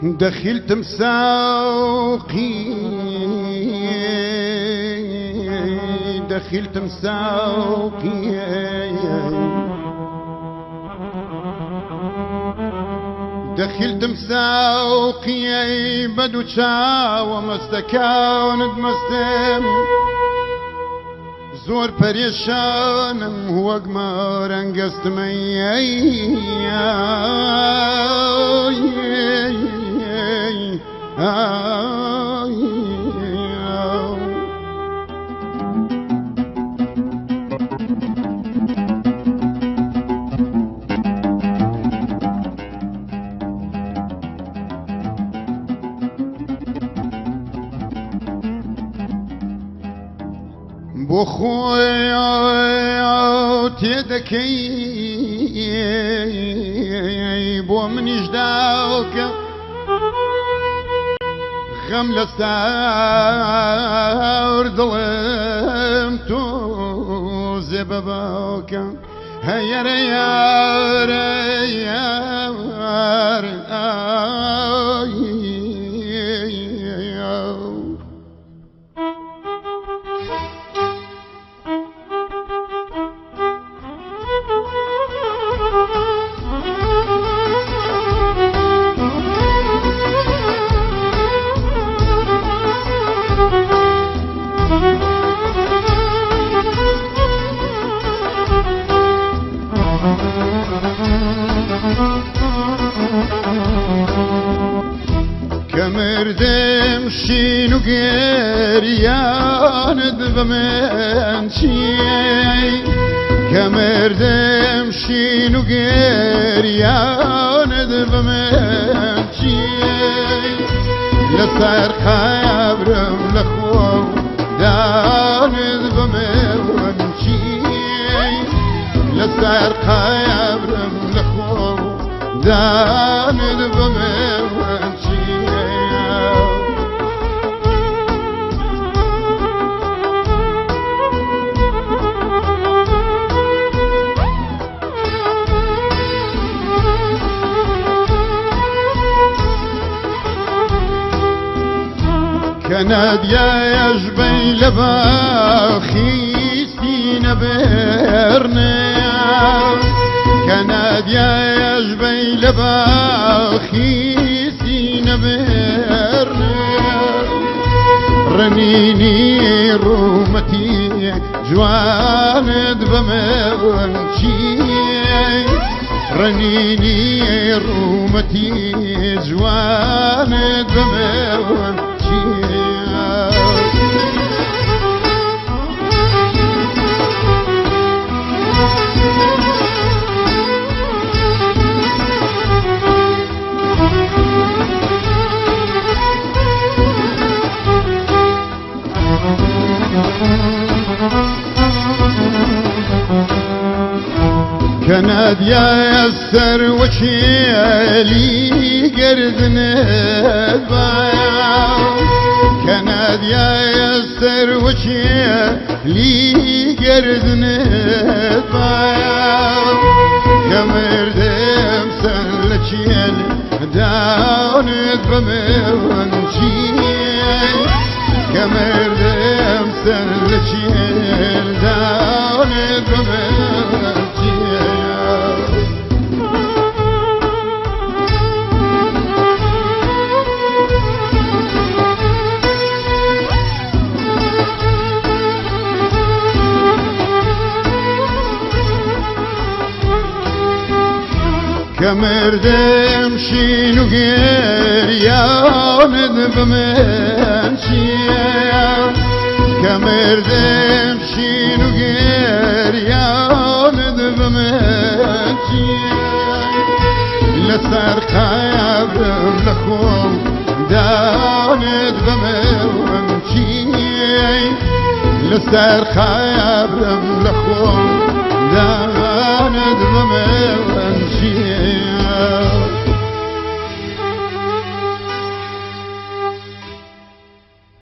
دەخیلتم ساوقی دەخیلتم ساوقی دەخیلتم ساوقی بەدو چاوە مەستەکانت مەستم زۆر پەرێشانم وەک مارەنگەستمەی بۆ خۆی تێدەکەی بۆ منیش داوکە غەم لە سار دڵم تۆ زێ بە باوکە هەیەرە یارە یار کە مردم شین و گریانت بە من چی کە مردم شین و گریانت بە من چی لەسەر قەبرم لە خۆ دانت بە من چی لەسەر قەبرم لە خۆ دانت بە من چی کە نادیایەش بەی لە باخی سینە بێرنێ کە نادیایەش بەی لە باخی سینە بێرنێ ڕنینی ڕوومەتی جوانت بە من چی ڕنینی ڕوومەتی جوانت بە من چی کە نادیایە سەر وەچێلی گردنت بایا کە نادیایە سەر وەچێلی گردنت بایا کە مردم سەر لە چێل داونت بە من چی کە مردم سەر لە چێل داونت بە من چی کە مردم شین و گریانت بە من چییە کە مردم شین و گریانت بە من چییە لەسەر قەبرم لە خۆم دانت بە من چی لەسەر قەبرم